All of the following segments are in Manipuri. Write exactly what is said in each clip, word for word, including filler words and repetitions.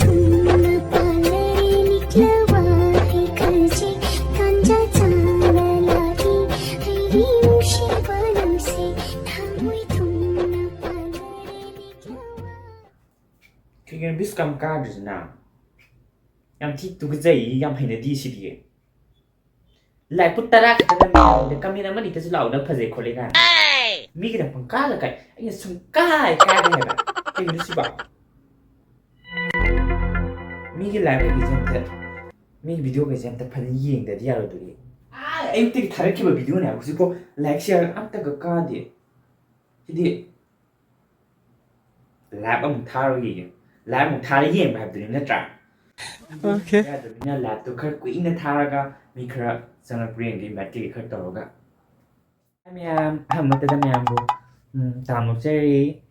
थुङ्न पालरी निक्लवा है खर्चे कान्जा चान लागि है रिउसी बनाउँसे थामुई थुङ्न पालरी निक्लवा. ꯀꯩꯒꯤꯅꯣ ꯕꯤꯁ ꯀꯝ ꯀꯥꯗ꯭ꯔꯤꯁꯤꯅ? ꯌꯥꯝ ꯊꯤ ꯇꯨꯀꯠꯆꯩ, ꯌꯥꯝ ꯍꯩꯅꯗꯦ ꯁꯤꯗꯤ꯫ ꯂꯥꯏꯛꯄꯨ ꯇꯔꯥ ꯈꯛꯇ ꯅꯝꯃꯦ, ꯀꯃꯦꯟ ꯑꯃ ꯑꯅꯤꯇꯁꯨ ꯂꯥꯛꯑꯣ, ꯅꯪ ꯐꯖꯩ ꯈꯣꯠꯂꯦ ꯀꯥꯏꯅ꯫ ꯃꯤꯒꯤꯗ ꯄꯪꯀꯥꯗ ꯀꯥꯏ, ꯑꯩꯅ ꯁꯨꯝ ꯀꯥꯏ ꯀꯥꯏꯗꯦ ꯍꯥꯏꯕ꯫ ꯀꯩꯅꯣ ꯁꯤꯕꯣ? ꯃꯤꯒꯤ ꯂꯥꯏꯐ ꯀꯩꯀꯩꯁꯦ ꯑꯝꯇ, ꯃꯤꯒꯤ ꯚꯤꯗꯤꯑꯣ ꯀꯩꯁꯦ ꯑꯝꯇ ꯐꯖꯅ ꯌꯦꯡꯗꯗꯤ ꯌꯥꯔꯣꯏꯗꯣꯔꯤ꯫ ꯑꯥ, ꯑꯌꯨꯛꯇꯒꯤ ꯊꯥꯒꯠꯈꯤꯕ ꯚꯤꯗꯤꯑꯣꯅꯦ ꯍꯥꯏꯕ, ꯍꯧꯖꯤꯛꯐꯥꯎ ꯂꯥꯏꯛ ꯁꯤꯌꯥꯔ ꯑꯝꯇꯒ ꯀꯥꯗꯦ꯫ ꯁꯤꯗꯤ ꯂꯥꯏꯚ ꯑꯃꯨꯛ ꯊꯥꯔꯒ ꯌꯦꯡꯉꯨ꯫ ꯂꯥꯏꯚ ꯑꯃꯨꯛ ꯊꯥꯔ ꯌꯦꯡꯕ ꯍꯥꯏꯕꯗꯨꯅꯤ, ꯅꯠꯇ꯭ꯔꯥ? ꯑꯣꯀꯦ꯫ ꯌꯥꯗꯕꯅꯤꯅ ꯂꯥꯏꯚꯇꯣ ꯈꯔ ꯀꯨꯏꯅ ꯊꯥꯔꯒ ꯃꯤ ꯈꯔ ꯆꯪꯉꯛꯄ꯭ꯔꯥ ꯌꯦꯡꯒꯦ, ꯏꯟꯚꯥꯏꯠ ꯀꯩꯀꯩ ꯈꯔ ꯇꯧꯔꯒ꯫ ꯃꯌꯥꯝ, ꯑꯍꯥꯟꯕꯗ ꯃꯌꯥꯝꯕꯨ, ꯎꯝ, ꯇꯥꯃꯣ ꯆꯦꯔꯤ꯫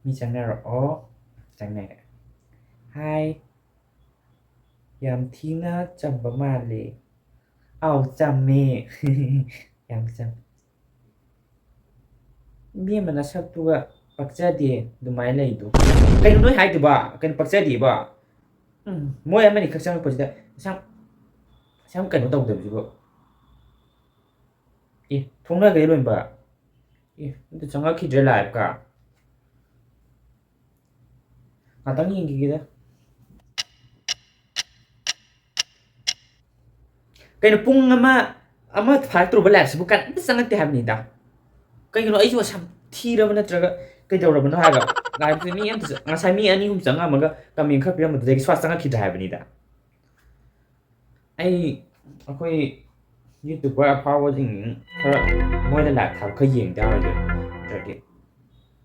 ꯃꯤ ꯆꯪꯅꯔꯛꯑꯣ꯫ ꯆꯪꯅꯔꯦ꯫ ꯍꯥꯏ꯫ ꯌꯥꯝ ꯊꯤꯅ ꯆꯝꯕ ꯃꯥꯜꯂꯦ꯫ ꯑꯥꯎ, ꯆꯝꯃꯦ꯫ ꯌꯥꯝ ꯆꯝ-, ꯏꯕꯦꯝꯃ ꯅꯁꯛꯇꯨꯒ ꯄꯛꯆꯗꯦ ꯑꯗꯨꯃꯥꯏꯅ ꯂꯩꯗꯣ꯫ ꯀꯩꯅꯣ ꯅꯣꯏ ꯍꯥꯏꯗꯨꯕ? ꯀꯩꯅꯣ ꯄꯛꯆꯗꯦꯕ? ꯎꯝ, ꯃꯣꯏ ꯑꯃꯅꯤ ꯈꯛ ꯆꯪꯉꯛꯄꯁꯤꯗ ꯁꯝ, ꯁꯝ ꯀꯩꯅꯣ ꯇꯧꯗꯕꯁꯤꯕꯨ꯫ ꯑꯦ, ꯊꯣꯡꯅꯈ꯭ꯔꯦ ꯂꯣꯏꯕ꯫ ꯑꯦ, ꯑꯝꯇ ꯆꯪꯉꯛꯈꯤꯗ꯭ꯔꯦ ꯂꯥꯏꯚꯀ꯫ ꯉꯥꯛꯇꯪ ꯌꯦꯡꯈꯤꯒꯦꯗ꯫ ꯀꯩꯅꯣ ꯄꯨꯡ ꯑꯃ, ꯑꯃ ꯐꯥꯔꯛꯇ꯭ꯔꯨꯕ ꯂꯥꯏꯐꯁꯤꯕꯨ ꯀꯅꯥꯝꯇ ꯆꯪꯉꯛꯇꯦ ꯍꯥꯏꯕꯅꯤꯗ꯫ ꯀꯩꯒꯤꯅꯣ ꯑꯩꯁꯨ ꯁꯝ ꯊꯤꯔꯕ ꯅꯠꯇ꯭ꯔꯒ ꯀꯩꯗꯧꯔꯕꯅꯣ ꯍꯥꯏꯕ꯫ ꯂꯥꯏꯐꯁꯦ ꯃꯤ ꯑꯝꯇ ꯆ-, ꯉꯁꯥꯏ ꯃꯤ ꯑꯅꯤ ꯑꯍꯨꯝ ꯆꯪꯉꯝꯃꯒ ꯀꯃꯦꯟ ꯈꯔ ꯄꯤꯔꯝꯕꯗꯨꯗꯒꯤ ꯁ꯭ꯋꯥ ꯆꯪꯉꯛꯈꯤꯗ꯭ꯔꯦ ꯍꯥꯏꯕꯅꯤꯗ꯫ ꯑꯩ, ꯑꯩꯈꯣꯏ ꯌꯨꯇ꯭ꯌꯨꯕꯔ ꯑꯐꯥꯎꯕꯁꯤꯡ ꯈꯔ ꯃꯣꯏꯅ ꯂꯥꯏꯚ ꯊꯥꯕ ꯈꯔ ꯌꯦꯡ ꯇꯥꯔꯗꯤ, ꯅꯠꯇ꯭ꯔꯗꯤ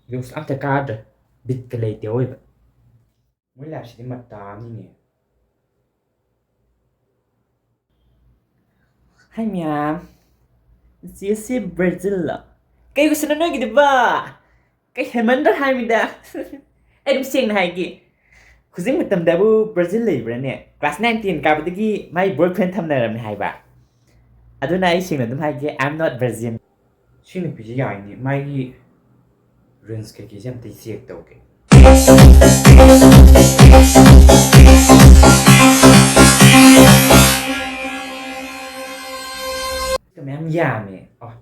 ꯚ꯭ꯌꯨꯁ ꯑꯝꯇ ꯀꯥꯗ꯭ꯔꯦ, ꯕꯤꯠꯀ ꯂꯩꯇꯦ ꯑꯣꯏꯕ꯫ ꯃꯣꯏ ꯂꯥꯏꯐꯁꯤꯗꯤ ꯃꯇꯥ ꯑꯃꯅꯤꯅꯦ꯫ ꯍꯥꯏ ꯃꯌꯥꯝ, ꯏꯆꯦꯁꯤ ꯕ꯭ꯔꯥꯖꯤꯜꯂꯣ? ꯀꯩ ꯀꯣꯏꯁꯟꯅꯣ ꯅꯣꯏꯒꯤꯗꯨꯕꯣ? ꯀꯩ ꯍꯦꯟꯃꯟꯗ꯭ꯔꯣ ꯍꯥꯏꯃꯤꯗ? ꯑꯩ ꯑꯗꯨꯝ ꯁꯦꯡꯅ ꯍꯥꯏꯒꯦ, ꯍꯧꯖꯤꯛ ꯃꯇꯝꯗꯕꯨ ꯕ꯭ꯔꯥꯖꯤꯜ ꯂꯩꯕ꯭ꯔꯥꯅꯦ? ꯀ꯭ꯂꯥꯁ ꯅꯥꯏꯟ ꯇꯦꯟ ꯀꯥꯕꯗꯒꯤ ꯃꯥꯏ ꯕꯣꯏ ꯐ꯭ꯔꯦꯟ ꯊꯝꯅꯔꯕꯅꯦ ꯍꯥꯏꯕ꯫ ꯑꯗꯨꯅ ꯑꯩ ꯁꯦꯡꯅ ꯑꯗꯨꯝ ꯍꯥꯏꯒꯦ, I am not virgin. ꯁꯤ ꯅꯨꯄꯤꯁꯤ ꯌꯥꯏꯅꯦ, ꯃꯥꯒꯤ ꯔꯤꯜꯁ ꯀꯩꯀꯩꯁꯦ ꯑꯝꯇ ꯆꯦꯛ ꯇꯧꯒꯦ꯫ ꯌꯥꯝꯃꯦ꯫ ꯑꯣ,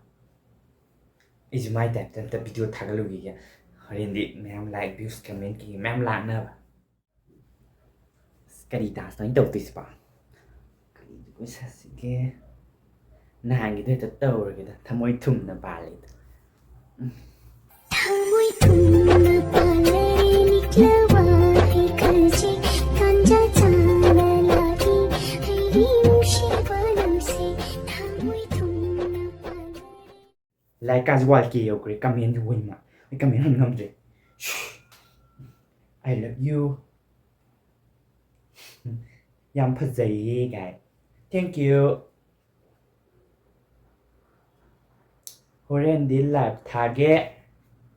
ꯑꯩꯁꯨ ꯃꯥꯏ ꯇꯥꯏꯞꯇ ꯑꯝꯇ ꯚꯤꯗꯤꯑꯣ ꯊꯥꯒꯠꯂꯨꯈꯤꯒꯦ꯫ ꯍꯣꯔꯦꯟꯗꯤ ꯃꯌꯥꯝ ꯂꯥꯏꯛ, ꯚ꯭ꯌꯨꯁ, ꯀꯃꯦꯟ ꯀꯩꯀꯩ ꯃꯌꯥꯝ ꯂꯥꯛꯅꯕ꯫ ꯑꯁ, ꯀꯔꯤ ꯗꯥꯟꯁꯅꯣ ꯑꯩꯅ ꯇꯧꯗꯣꯏꯁꯤꯕꯣ? ꯀꯔꯤ ꯖꯒꯣꯏ ꯁꯥꯁꯤꯒꯦ? ꯅꯍꯥꯟꯒꯤꯗꯣ ꯍꯦꯛꯇ ꯇꯧꯔꯒꯦꯗ, ꯊꯃꯣꯏ ꯊꯨꯝꯅ ꯄꯥꯜꯂꯤꯗꯣ꯫ ꯎꯝ꯫ ꯊꯃꯣꯏ ꯊꯨꯝꯅ ꯄꯥꯜꯂꯦ ꯅꯤꯛꯂꯕ ꯏꯀꯜꯁꯦ ꯇꯥꯟꯖꯥ ꯆꯥꯅ ꯂꯥꯛꯏ ꯑꯩꯒꯤ ꯅꯨꯡꯁꯤꯕ ꯅꯪꯁꯦ ꯊꯃꯣꯏ ꯊꯨꯝꯅ ꯄꯥꯜꯂꯦ꯫ ꯂꯥꯏꯛꯀꯥꯁꯦ ꯋꯥꯟ ꯀꯦ ꯌꯧꯈ꯭ꯔꯦ, ꯀꯃꯦꯟꯁꯦ ꯋꯤꯡꯃ꯫ ꯑꯩ ꯀꯃꯦꯟ ꯍꯟ ꯉꯝꯗ꯭ꯔꯦ꯫ "I love you." "ꯌꯥꯝ ꯐꯖꯩꯌꯦ" ꯀꯥꯏ꯫ Thank you. ꯍꯣꯔꯦꯟꯗꯤ ꯂꯥꯏꯚ ꯊꯥꯒꯦ꯫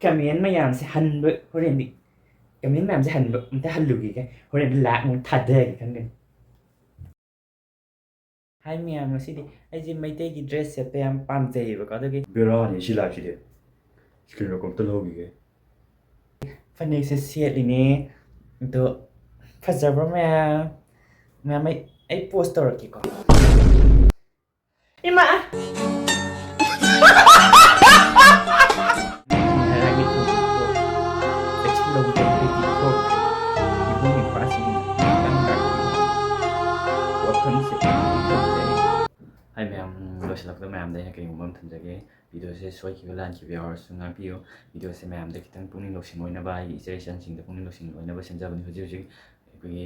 ꯀꯃꯦꯟ ꯃꯌꯥꯝꯁꯦ ꯍꯟꯕ, ꯍꯣꯔꯦꯟꯗꯤ ꯀꯃꯦꯟ ꯃꯌꯥꯝꯁꯦ ꯍꯟꯕ ꯑꯝꯇ ꯍꯜꯂꯨꯈꯤꯒꯦ꯫ ꯍꯣꯔꯦꯟꯗꯤ ꯂꯥꯏꯚ ꯑꯃꯨꯛ ꯊꯥꯗꯒꯦ ꯈꯟꯒꯅꯤ꯫ ꯍꯥꯏ ꯃꯌꯥꯝ, ꯉꯁꯤꯗꯤ ꯑꯩꯁꯦ ꯃꯩꯇꯩꯒꯤ ꯗ꯭ꯔꯦꯁ ꯁꯦꯠꯄ ꯌꯥꯝ ꯄꯥꯝꯖꯩꯌꯦꯕꯀꯣ, ꯑꯗꯨꯒꯤ ꯕꯦꯔꯥꯅꯤ ꯁꯤ ꯂꯥꯏꯐꯁꯤꯗꯤ꯫ ꯁ꯭ꯀ꯭ꯔꯤꯟ ꯔꯦꯀꯣꯔꯗ ꯑꯝꯇ ꯂꯧꯈꯤꯒꯦ꯫ ꯐꯅꯦꯛꯁꯦ ꯁꯦꯠꯂꯤꯅꯦ꯫ ꯑꯗꯣ ꯐꯖꯕ꯭ꯔꯣ ꯃꯌꯥꯝ? ꯃꯌꯥꯝ, ꯑꯩ, ꯑꯩ ꯄꯣꯁ ꯇꯧꯔꯛꯀꯦꯀꯣ꯫ ꯏꯃꯥ! ꯉꯔꯥꯡꯒꯤ ꯊꯧꯗꯣꯛꯇꯣ ꯆꯦꯛꯁꯤꯜꯍꯧꯗꯕꯗꯒꯤ ꯊꯣꯛꯈ꯭ꯔꯦ꯫ ꯏꯕꯨꯡ ꯏꯄ꯭ꯋꯥꯁꯤꯡ ꯈꯤꯇꯪ ꯉꯥꯛꯄꯤꯌꯨ꯫ ꯋꯥꯐꯝꯁꯦ ꯈꯟꯖꯩ꯫ ꯍꯥꯏ ꯃꯌꯥꯝ, ꯂꯣꯏꯁꯤꯜꯂꯛꯄꯗ ꯃꯌꯥꯝꯗ ꯑꯩꯅ ꯀꯔꯤꯒꯨꯝꯕ ꯑꯃ ꯊꯝꯖꯒꯦ꯫ ꯚꯤꯗꯤꯑꯣꯁꯦ ꯁꯣꯏꯈꯤꯕ ꯂꯥꯟꯈꯤꯕ ꯌꯥꯎꯔꯁꯨ ꯉꯥꯛꯄꯤꯌꯨ꯫ ꯚꯤꯗꯤꯑꯣꯁꯦ ꯃꯌꯥꯝꯗ ꯈꯤꯇꯪ ꯄꯨꯛꯅꯤꯡ ꯂꯧꯁꯤꯡ ꯑꯣꯏꯅꯕ, ꯑꯩꯒꯤ ꯏꯆꯦ ꯏꯆꯟꯁꯤꯡꯗ ꯄꯨꯛꯅꯤꯡ ꯂꯧꯁꯤꯡ ꯑꯣꯏꯅꯕ ꯁꯦꯝꯖꯕꯅꯤ꯫ ꯍꯧꯖꯤꯛ ꯍꯧꯖꯤꯛ ꯑꯩꯈꯣꯏꯒꯤ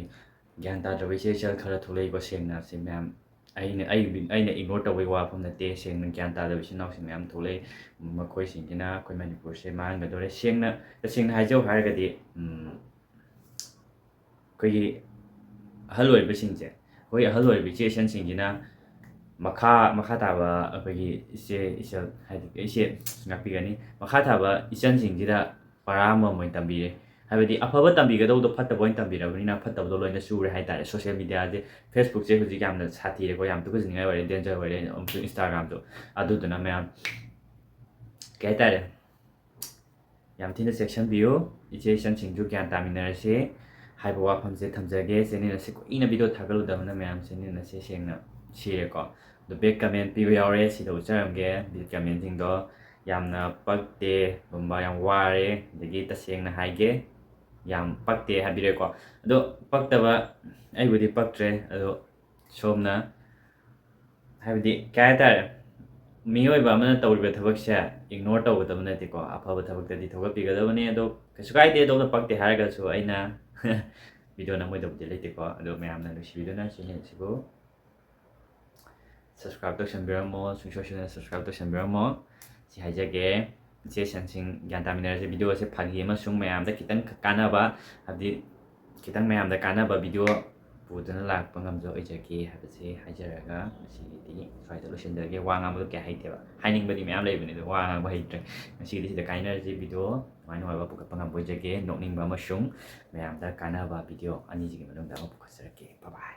ꯒ꯭ꯌꯥꯟ ꯇꯥꯗ꯭ꯔꯕ ꯏꯆꯦ ꯏꯆꯜ ꯈꯔ ꯊꯣꯛꯂꯛꯏꯀꯣ, ꯁꯦꯡꯅ ꯁꯤ ꯃꯌꯥꯝ ꯑꯩꯅ, ꯑꯩ, ꯑꯩꯅ ꯏꯒꯅꯣꯔ ꯇꯧꯕꯒꯤ ꯋꯥꯐꯝ ꯅꯠꯇꯦ꯫ ꯁꯦꯡꯅ ꯒ꯭ꯌꯥꯟ ꯇꯥꯗꯕ ꯏꯆꯤꯟ ꯏꯅꯥꯎꯁꯤꯡ ꯃꯌꯥꯝ ꯊꯣꯛꯂꯛꯏ꯫ ꯃꯈꯣꯏꯁꯤꯡꯁꯤꯅ ꯑꯩꯈꯣꯏ ꯃꯅꯤꯄꯨꯔꯁꯦ ꯃꯥꯡꯍꯟꯒꯗꯧꯔꯦ꯫ ꯁꯦꯡꯅ, ꯇꯁꯦꯡꯅ ꯍꯥꯏꯖꯧ ꯍꯥꯏꯔꯒꯗꯤ, ꯎꯝ, ꯑꯩꯈꯣꯏꯒꯤ ꯑꯍꯜ ꯑꯣꯏꯕꯁꯤꯡꯁꯦ, ꯑꯩꯈꯣꯏ ꯑꯍꯜ ꯑꯣꯏꯕ ꯏꯆꯦ ꯏꯆꯟꯁꯤꯡꯁꯤꯅ ꯃꯈꯥ, ꯃꯈꯥ ꯇꯥꯕ ꯑꯩꯈꯣꯏꯒꯤ ꯏꯆꯦ ꯏꯆꯜ, ꯍꯥꯏꯗꯤ ꯏꯆꯦ ꯉꯥꯛꯄꯤꯒꯅꯤ, ꯃꯈꯥ ꯇꯥꯕ ꯏꯆꯟꯁꯤꯡꯁꯤꯗ ꯄꯔꯥ ꯑꯃꯃꯝ ꯑꯣꯏꯅ ꯇꯝꯕꯤꯔꯦ꯫ ꯍꯥꯏꯕꯗꯤ ꯑꯐꯕ ꯇꯝꯕꯤꯒꯗꯧꯗꯣ ꯐꯠꯇꯕ ꯑꯣꯏꯅ ꯇꯝꯕꯤꯔꯕꯅꯤꯅ ꯐꯠꯇꯕꯗꯣ ꯂꯣꯏꯅ ꯆꯨꯔꯦ ꯍꯥꯏꯇꯥꯔꯦ꯫ ꯁꯣꯁꯤꯌꯦꯜ ꯃꯤꯗꯤꯌꯥꯁꯦ, ꯐꯦꯁꯕꯨꯛꯁꯦ ꯍꯧꯖꯤꯛ ꯌꯥꯝꯅ ꯁꯥꯊꯤꯔꯦꯀꯣ, ꯌꯥꯝ ꯇꯨꯀꯠꯆꯅꯤꯡꯉꯥꯏ ꯑꯣꯏꯔꯦ, ꯗꯦꯟꯖꯔ ꯑꯣꯏꯔꯦ, ꯑꯃꯁꯨꯡ ꯏꯟꯁꯇꯥꯒ꯭ꯔꯥꯝꯁꯨ꯫ ꯑꯗꯨꯗꯨꯅ ꯃꯌꯥꯝ, ꯀꯩ ꯍꯥꯏꯇꯥꯔꯦ, ꯌꯥꯝ ꯊꯤꯅ ꯆꯦꯛꯁꯤꯟꯕꯤꯌꯨ꯫ ꯏꯆꯦ ꯏꯆꯟꯁꯤꯡꯁꯨ ꯒ꯭ꯌꯥꯟ ꯇꯥꯃꯤꯟꯅꯔꯁꯤ ꯍꯥꯏꯕ ꯋꯥꯐꯝꯁꯦ ꯊꯝꯖꯒꯦ꯫ ꯆꯦꯅꯦꯜ ꯑꯁꯤ ꯀꯨꯏꯅ ꯚꯤꯗꯤꯑꯣ ꯊꯥꯒꯠꯂꯨꯗꯕꯅ ꯃꯌꯥꯝ ꯆꯦꯅꯦꯜ ꯑꯁꯤ ꯁꯦꯡꯅ ꯁꯤꯔꯦꯀꯣ꯫ ꯑꯗꯣ bad comment ꯄꯤꯕ ꯌꯥꯎꯔꯦ, ꯁꯤꯗ ꯎꯠꯆꯔꯝꯒꯦ bad commentꯁꯤꯡꯗꯣ꯫ ꯌꯥꯝꯅ ꯄꯛꯇꯦꯒꯨꯝꯕ, "ꯌꯥꯝ ꯋꯥꯔꯦ", ꯑꯗꯒꯤ "ꯇꯁꯦꯡꯅ ꯍꯥꯏꯒꯦ, ꯌꯥꯝ ꯄꯛꯇꯦ" ꯍꯥꯏꯕꯤꯔꯦꯀꯣ꯫ ꯑꯗꯣ ꯄꯛꯇꯕ, ꯑꯩꯕꯨꯗꯤ ꯄꯛꯇ꯭ꯔꯦ꯫ ꯑꯗꯣ ꯁꯣꯝꯅ, ꯍꯥꯏꯕꯗꯤ, ꯀꯩ ꯍꯥꯏꯇꯥꯔꯦ, ꯃꯤꯑꯣꯏꯕ ꯑꯃꯅ ꯇꯧꯔꯤꯕ ꯊꯕꯛꯁꯦ ignore ꯇꯧꯒꯗꯕ ꯅꯠꯇꯦꯀꯣ, ꯑꯐꯕ ꯊꯕꯛꯇꯗꯤ ꯊꯧꯒꯠꯄꯤꯒꯗꯕꯅꯤ꯫ ꯑꯗꯣ ꯀꯩꯁꯨ ꯀꯥꯏꯗꯦ, ꯑꯗꯣꯝꯅ ꯄꯛꯇꯦ ꯍꯥꯏꯔꯒꯁꯨ ꯑꯩꯅ video ꯅꯝꯃꯣꯏꯗꯕꯗꯤ ꯂꯩꯇꯦꯀꯣ꯫ ꯑꯗꯣ ꯃꯌꯥꯝꯅ ꯅꯨꯡꯁꯤꯕꯤꯗꯨꯅ channel ꯑꯁꯤꯕꯨ subscribe ꯇꯧꯁꯟꯕꯤꯔꯝꯃꯣ, ꯁꯨꯡꯁꯣꯏ ꯁꯣꯏꯗꯅ subscribe ꯇꯧꯁꯟꯕꯤꯔꯝꯃꯣ꯫ ꯁꯤ ꯍꯥꯏꯖꯒꯦ꯫ ꯏꯆꯦ ꯏꯆꯟꯁꯤꯡ, ꯒ꯭ꯌꯥꯟ ꯇꯥꯃꯤꯟꯅꯔꯁꯦ꯫ Video ꯑꯁꯦ ꯐꯥꯒꯤ ꯑꯃꯁꯨꯡ ꯃꯌꯥꯝꯗ ꯈꯤꯇꯪ ꯀꯥꯟꯅꯕ, ꯍꯥꯏꯕꯗꯤ ꯈꯤꯇꯪ ꯃꯌꯥꯝꯗ ꯀꯥꯟꯅꯕ video ꯄꯨꯗꯨꯅ ꯂꯥꯛꯄ ꯉꯝꯖ ꯑꯣꯏꯖꯒꯦ ꯍꯥꯏꯕꯁꯤ ꯍꯥꯏꯖꯔꯒ ꯉꯁꯤꯒꯤꯗꯤ ꯁ꯭ꯋꯥꯏꯗ ꯂꯣꯏꯁꯤꯟꯖꯔꯒꯦ꯫ ꯋꯥ ꯉꯥꯡꯕꯗꯣ ꯀꯌꯥ ꯍꯩꯇꯦꯕ, ꯍꯥꯏꯅꯤꯡꯕꯗꯤ ꯃꯌꯥꯝ ꯂꯩꯕꯅꯤ, ꯑꯗꯣ ꯋꯥ ꯉꯥꯡꯕ ꯍꯩꯇ꯭ꯔꯦ꯫ ꯉꯁꯤꯒꯤꯗꯤ ꯁꯤꯗ ꯀꯥꯏꯅꯔꯁꯤ꯫ Video ꯅꯨꯡꯉꯥꯏ ꯅꯨꯡꯉꯥꯏꯕ ꯄꯨꯈꯠꯄ ꯉꯝꯕ ꯑꯣꯏꯖꯒꯦ, ꯅꯣꯛꯅꯤꯡꯕ ꯑꯃꯁꯨꯡ ꯃꯌꯥꯝꯗ ꯀꯥꯟꯅꯕ video ꯑꯅꯤꯁꯤꯒꯤ ꯃꯅꯨꯡꯗ ꯑꯃ ꯄꯨꯈꯠꯆꯔꯛꯀꯦ꯫ Bye bye꯫